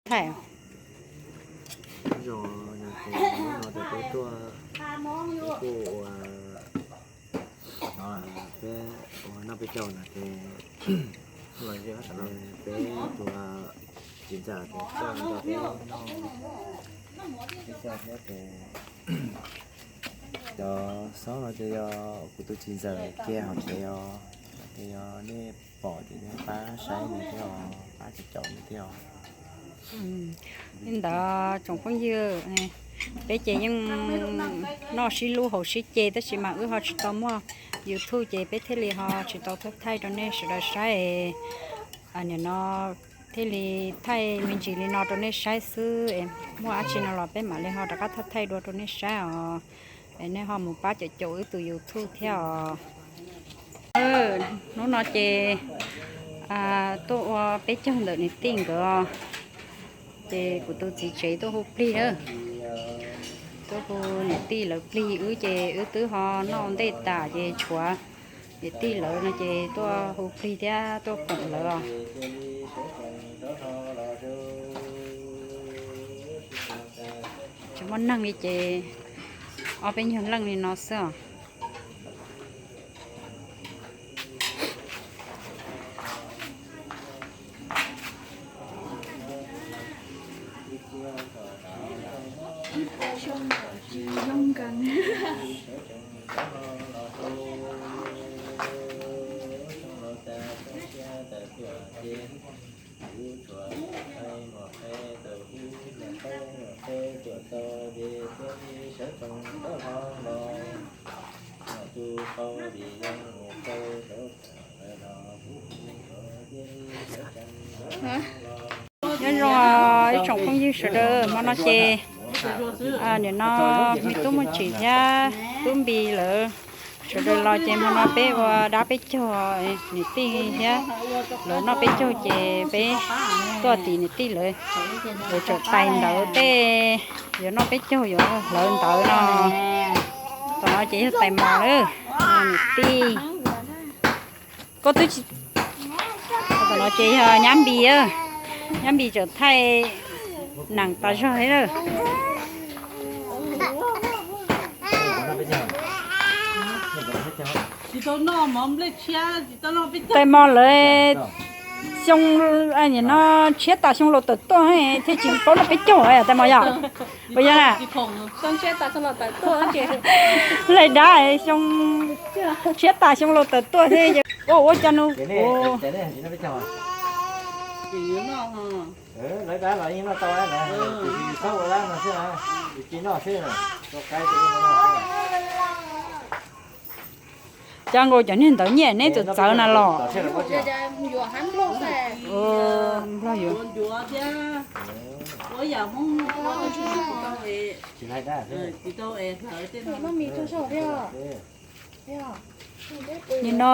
Thaij. Nyob zoo, no ces hnub no ces peb tuaj, peb kuj ua, no peb ua noj peb caug no ces peb tus txiv ntxawm ces tuaj nrog peb noj peb caug thiab ces cov xob no ces yog kuv tus txiv ntxawm kiag hauv tsev os, ces yog nej pom ces nej pab saib nws thiab os, pab caum caum nws thiab os. Li ntawd tsoom phooj ywg, peb ces yeej noj sib hlub haus sib ce tab sis mas wb ho tsis tau muaj YouTube ces peb thiaj li ho tsis tau thaij thaij rau nej sawv daws saib. Nim no thiaj li thaij me ntsis li no rau nej saib xwb, muaj dab tsi no los peb mam li ho rov qab thaij thaij dua rau nej saib os. Es nej ho mus pab caum caum wb tus YouTube thiab os. Hnub no ces tuaj ua peb caug ntawm niam tij nkawd, ces kuv tus txiv tsev tuaj hu plig na, tuaj hu niam tij lawv plig, wb ces wb twb ho noj ntej tas ces tshuav niam tij lawv no ces tuaj hu plig thiab tuaj koom lawv os. Tsis muaj neeg li ces ob peb nyuag leej li no xwb os. Nyob zoo ib tsoom phooj ywg sawv daws, hmo no ces nim no me tub Muaj Tsim thiab tub Npis lawv sawv daws los ces hmo no peb ua dab peb caug, niam tij thiab lawv noj peb caug ces peb tuaj tim niam tij lawv, lawv tseem tais ntawv tej, yuav noj peb caug yuav hlawv ntawv no. Tom no ces yog tais mos lawm, niam tij. Koj twb tsis, tom no ces yog nyab Npis, nyab Npis tseem thaij neem tas zog thiab lawm. Tais mos lawv xyoo, nim no tshiab tas xyoo laus tawm tuaj thiaj tsis paub noj peb caug tais mos yog, puas yog na? Lawv dab xyoo tshiab tas xyoo laus tawm tuaj thiab ua ua cov nus. Cov nkaus cov niag ntawd nyiaj neb txawm txawv na los. Nplog yuav. Nim no,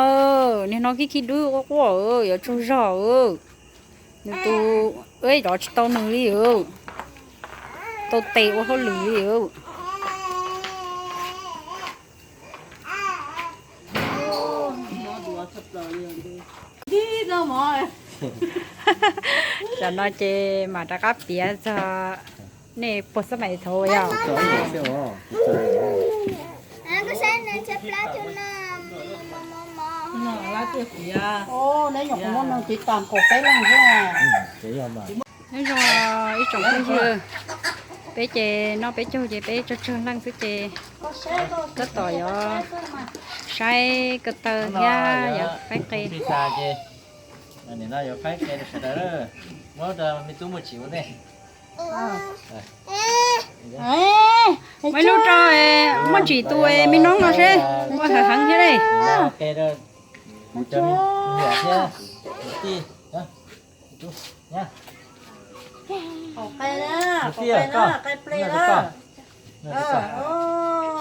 nim no khib khib dub quaj quaj, yuav tsaug zog. Nws tus, cov tsis tau nws li, tau tes ua hauj lwm li. Tam no ces mam rov qab piav txog nej puag xab mais thaum yog. Nyob zoo ib tsoom phooj ywg, peb ces noj peb caug ces peb tsawg tsawg leej xwb ces tab tom yuav saib ko taw thiab yuav faib qe. Muab ib lub rau Muaj Ntsis tus me noob no seb, ua heev heev thiab li.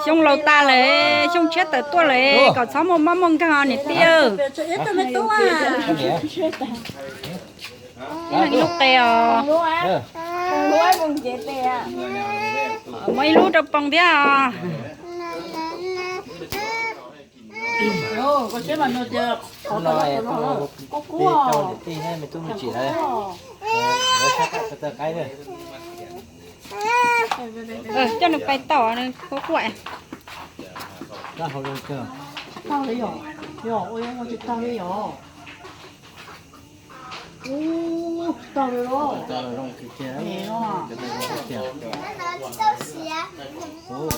Xyoo laus tas lawm, xyoo tshiab tawm tuaj lawm, kom txhob muaj mob muaj nkeeg niam tij. Ib leeg ib lub qe os. Muaj ib lub rau Poo thiab os. Hnub no es tuaj hu tij rau niam tij thiab me tub me tsim lawv, lawv saib koj taw qaib na. Coj nws pais tau, nws quaj quaj. Tag li yom, yom, ua yuav mus tsis tag li yom. Ub, tsis tag li los. Zoo kawg kiag. Zoo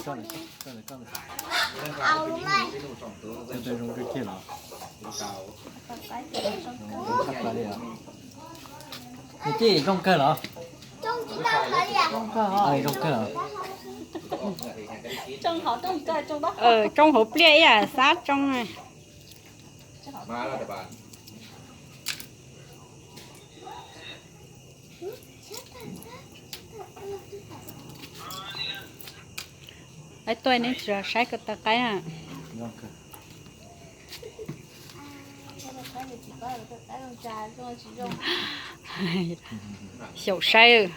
kawg kiag los. Niam tij, zoo kawg los? Zoo kawg los. Tsoo hauv pliaj ib yam xab tsoo. Aib tuaj neb tsis los saib koj taw qaib na. Xyaum saib,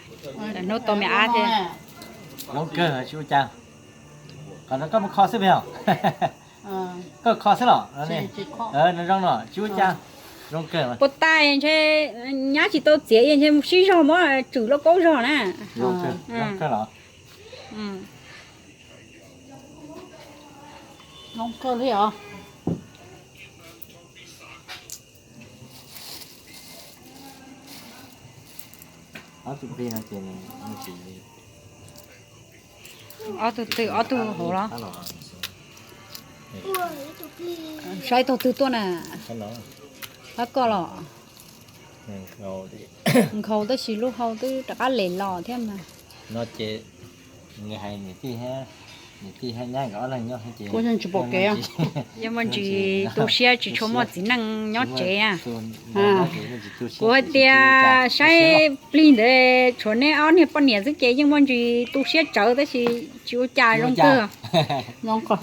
hnub tau me ab thiab. Zoo kawg tsis ua cas. Qhov no koj mus kho xwb puas yog? Koj kho xwb los? No zoo no tsis ua cas. Zoo kawg. Puas tas ntshe nyab tsis tau txiav ntshe sib zog muab tswm lauj kaub zog na. Zoo kawg los. Zoo kawg li os. Ob tug plig no ces nws tsis, ob tug twg ob tug hauv los? Saib tog twg tuaj na. Ab koj los? Nkhaus tab sis lub hau twb rov qab lem los thiab mas. No ces nws hais niam tij, niam tij thiab nyab nkawd ob leeg nyob ces kuv yeej tsis pom kev. Yeej muaj ntsis tu siab tsis tshua muaj txiv neej nyob tsev. Kuv hais tias saib plig ntawd tshuav neb ob niag poj niam xwb ces yeej muaj ntsis tu siab tsawv tab sis tsis ua cas, zoo kawg.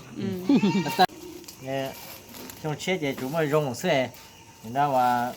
Xyoo tshiab ces tsuas muaj zoo xwb. Nim no uas